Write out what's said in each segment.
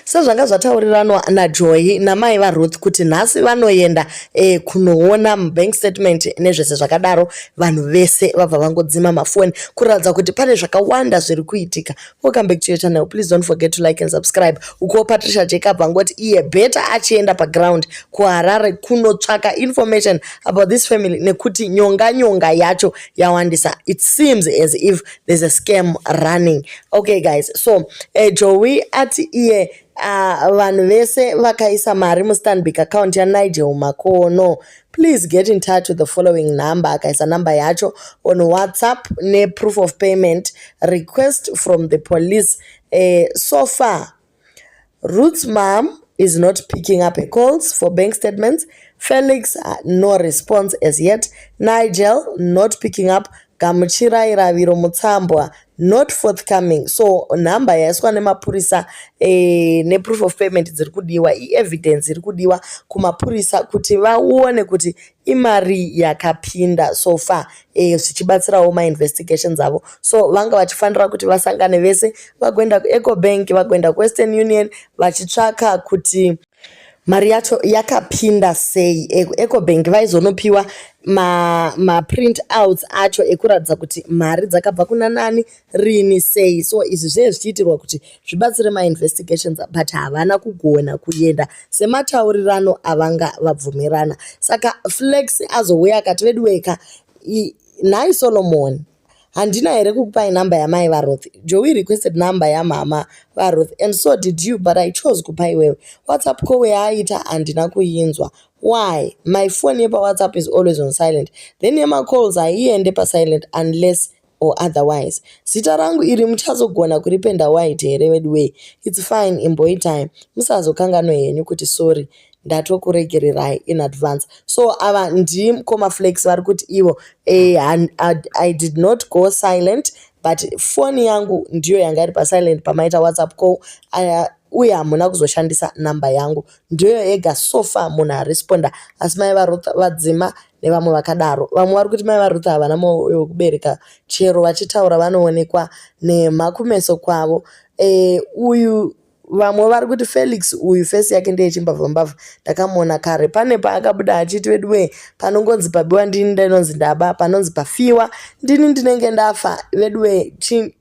Sezvanga zvatauriranwa naJoy namai vaRuth kuti nhasi vanoenda kunoona bank statement nezvese zvakadaro, vanhu vese vabva vangodzima mafoni kuratidza kuti pane zvakawanda zviri kuitika. Welcome back to your channel. Please don't forget to like and subscribe. Uko Patricia Jacob vangoti iye better achienda paground kuHarare kunotsvaka information about this family nekuti nyonga nyonga yacho yawandisa. It seems as if there's a scam running. Okay guys, so Joey ati iye vanhu vese vakaisa mari muStanbic account yaNigel Makono, please get in touch with the following number. Akaisa namba yacho on WhatsApp neproof of payment request from the police. So far Ruth's mom is not picking up her calls for bank statements. Felix, no response as yet. Nigel, not picking up. Gamuchirai Raviro Mutsambwa, not forthcoming. So nhamba yaiswa nemapurisa neproof of payment dziri kudiwa, ievidence iri kudiwa kumapurisa kuti vaone kuti imari yakapinda so far, zvichibatsirawo mainvestigations avo. So vanga vachifanira kuti vasangane vese, vagoenda kuEcobank, vagoenda kuWestern Union, vachitsvaka kuti mari yacho yakapinda sei. Ecobank vaizonopiwa maprint outs acho ekuratidza kuti mari dzakabva kuna nani, rini, sei. So izvi zvinenge zvichiitirwa kuti zvibatsire mainvestigations, but havana kugona kuenda semataurirano avanga vabvumirana. Saka Flex azouya akati, "Veduweka, nhai Solomon, handina here kukupai namba yamai vaRuth? Joey requested namba yamama vaRuth and so did you, but I chose kupa iwewe. WhatsApp call yaaita handina kuinzwa. Why? My phone yepaWhatsApp is always on silent, then yemacalls haiende pasilent unless or otherwise. Zita rangu iri muchazogona kuripenda white here weduway? It's fine, imboitai. Musazokanganwe henyu kuti sorry, ndatokuregererai in advance." So ava ndimukoma Flex vari kuti ivo I did not go silent, but foni yangu ndiyo yanga iri pasilent pamaita WhatsApp call, uye hamuna kuzoshandisa namba yangu. Ndiyo yega so far munhu aresponda, asi mai vaRuth vadzima nevamwe vakadaro." Vamwe vari kuti mai vaRuth havana mwoyo wekubereka, chero vachitaura vanoonekwa nhema kumeso kwavo. Uyu vamwe vari kuti Felix uyu face yake ndeyechimbavha mbavha, ndakamuona kare pane paakabuda achiti, "Veduwe, panongonzi pabiwa ndini ndinonzi ndaba, panonzi pafiwa ndini ndinenge ndafa. Veduwe,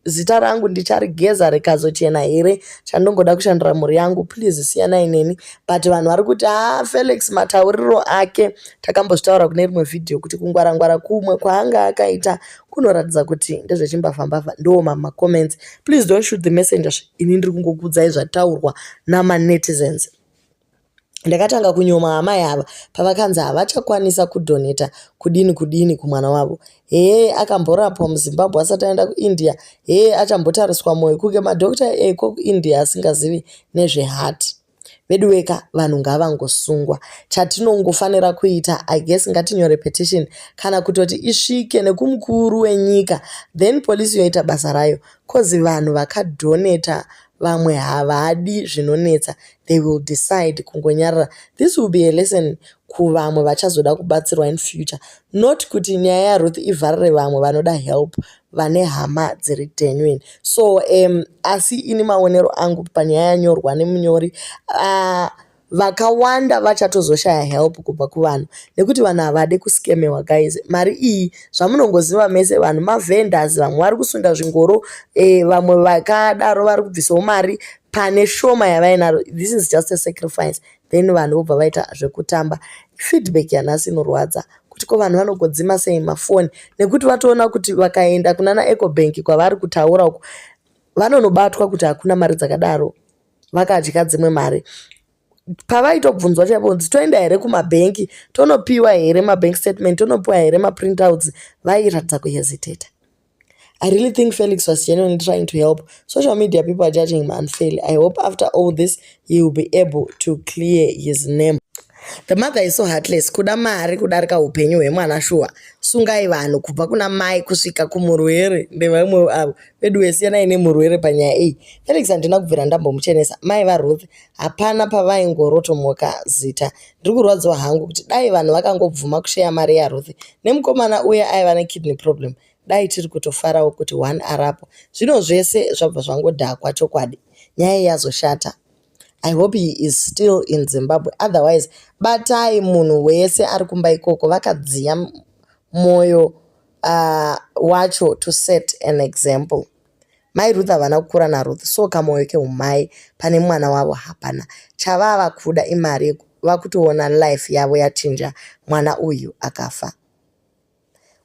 zita rangu ndicharigeza rikazochena here? Chandongoda kushandira mhuri yangu, please siyanai neni." But vanhu vari kuti haa, Felix matauriro ake, takambozvitaura kune rimwe vhidhiyo kuti kungwarangwara kumwe kwaanga akaita kunoratidza kuti ndezvechimbavha mbavha. Ndo mamacomments. Please don't shoot the messenger, ini ndiri kungokuudzai zvataurwa namanetizens. Ndakatanga kunyoma amai ava pavakanzi havachakwanisa kudhoneta kudini kudini kumwana wavo. Hee, akamborapwa muZimbabwe asati aenda kuIndia. Hee, achambotariswa mwoyo kunge madhokta eko kuIndia asingazivi nezveheart. Veduweka, vanhu ngavangosungwa. Chatinongofanira kuita, I guess, ngatinyore petition kana kutoti isvike nekumukuru wenyika, then polisi yoita basa rayo, 'cause vanhu vakadhoneta vamwe havadi zvinonetsa. They will decide kungonyarara. This will be a lesson kuvamwe vachazoda kubatsirwa in future, not kuti nyaya yaRuth ivharire vamwe vanoda help vane hama dziri genuine. So asi ini maonero angu panyaya yanyorwa nemunyori, vakawanda vachatozoshaya help kubva kuvanhu nekuti vanhu havadi kuskemewa. Guys, mari iyi zvamunongoziva mese, vanhu mavhendors, vamwe vari kusunda zvingoro, vamwe vakadaro vari kubvisawo mari pane shoma yavainaro. This is just a sacrifice, then vanhu vobva vaita zvekutamba. Feedback yanhasi inorwadza kuti ko vanhu vanogodzima sei mafoni, nekuti vatoona kuti vakaenda kunana Ecobank kwavari kutaura uko vanonobatwa kuti hakuna mari dzakadaro, vakadya dzimwe mari. Pavaitobvunzwa chaipo kunzi toenda here kumabhengi, tonopiwa here mabank statement, tonopiwa here maprintouts, vairatidza kuhesitata. I really think Felix was genuinely trying to help. Social media people are judging him unfairly. I hope after all this he will be able to clear his name. The mother is so heartless, kuda mari kudarika upenyu hwemwana. Shuwa, sungai vanhu kubva kuna mai kusvika kumurwere ndevamwe avo. Vedu, siyanai nemurwere panyaya iyi. Felix handina kubvira ndambomuchenesa. Mai vaRuth hapana pavaingorotomoka zita. Ndiri kurwadziwa hangu kuti dai vanhu vakangobvuma kusheya mari yaRuth nemukomana uya aiva nekidney problem, dai tiri kutofarawo kuti one arapo. Zvino zvese zvabva zvangodhakwa. Chokwadi nyaya yazoshata. I hope he is still in Zimbabwe otherwise batai munhu wese ari kumba ikoko vakadziya mwoyo wacho to set an example. Mai Ruth havana kukura naRuth so kamwoyo keumai pane mwana wavo hapana. Chavava kuda imari vakutoona life yavo yachinja mwana uyu akafa.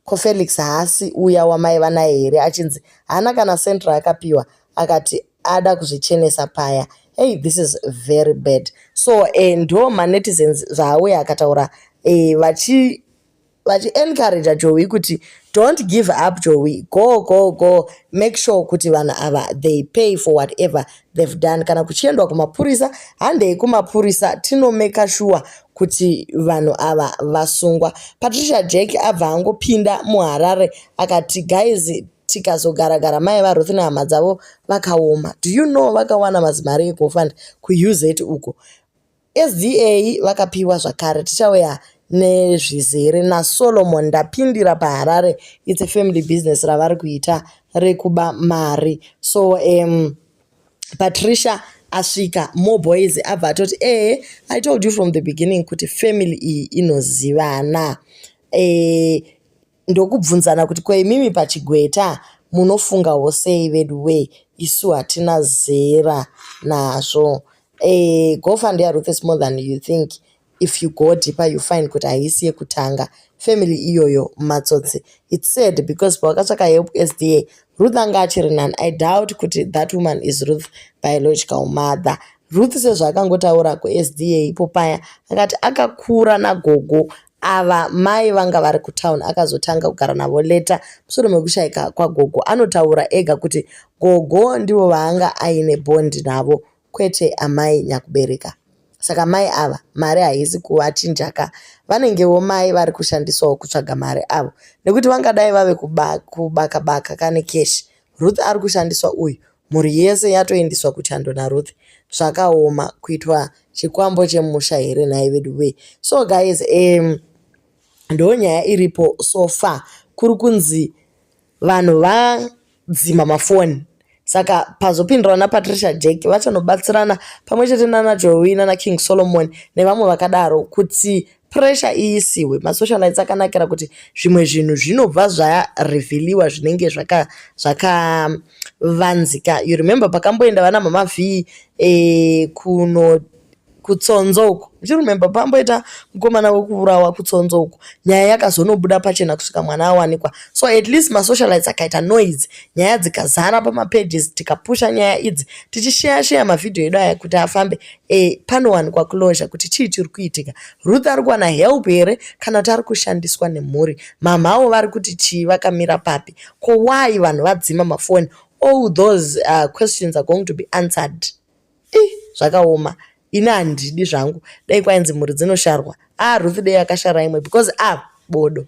Ko Felix haasi uya wamaiva naye here achinzi haana kana cent raakapiwa akati ada kuzvichenesa paya. Hey, this is very bad. So ndo manetizens zvaauya akataura vachi vachiencouragea Joey kuti don't give up Joey, go go go, make sure kuti vanhu ava they pay for whatever they've done. Kana kuchiendwa kumapurisa, handei kumapurisa tinomeka sure kuti vanhu ava vasungwa. Patricia Jack abva angopinda muHarare akati guys tikazogara-gara mai vaRuth nehama dzavo vakaoma. Do you know vakawana mazimari eGoFund kuUZ uko? SDA vakapiwa zvakare tichauya nezvizere naSolomon ndapindira paHarare it's a family business ravari kuita rekuba mari so Patricia asvika more boys abva atoti ehe I told you from the beginning kuti family iyi inozivana ndokubvunzana kuti ko imimi pachigweta munofungawo sei vedu wee isu hatina zera nazvo GoFund yaRuth is more than you think if you go deeper you find kuti haisi yekutanga family iyoyo matsotsi it's sad because pavakatsvaka help SDA Ruth anga achiri nani I doubt kuti that woman is Ruth biological mother Ruth sezvaakangotaura kuSDA ipo paya akati akakura nagogo ava mai vanga vari kutown akazotanga kugara navo later mushure mekushayika kwagogo anotaura ega kuti gogo ndivo vaanga aine bond navo kwete amai nyakubereka saka mai ava mari haisi kuvachinjaka vanengewo mai vari kushandiswawo kutsvaga mari avo nekuti vangadai vave kubaka baka kane cash Ruth ari kushandiswa uyu mhuri yese yatoendeswa kuchando naRuth zvakaoma kuitwa chikwambo chemusha here nhai vedu wee so guys ndo nyaya iripo so far kuri kunzi vanhu vadzima mafoni saka pazopindura naPatricia Jack vachanobatsirana pamwe chete nana Joey nana King Solomon nevamwe vakadaro kuti pressure iisiwe masocialites akanakira kuti zvimwe zvinhu zvinobva zvarevealiwa zvinenge zvakavanzika you remember pakamboenda vana Mama V kuno kutsonzo uko uchiremember pamboita mukomana wekuurawa kutsonzo uko nyaya yakazonobuda pachena kusvika mwana awanikwa so at least masocialites akaita noise nyaya dzikazara pamapages tikapusha nyaya idzi tichisheya sheya mavhidhiyo edu aya kuti afambe panowanikwa closure kuti chii chiri kuitika Ruth ari kuwana help here kana kuti ari kushandiswa nemhuri mamhawo vari kuti chii vakamira papi ko why vanhu vadzima mafoni all those questions are going to be answered i zvakaoma ini handidi zvangu dai kwainzi mhuri dzinosharwa a Ruth dei akashara imwe because a bodo.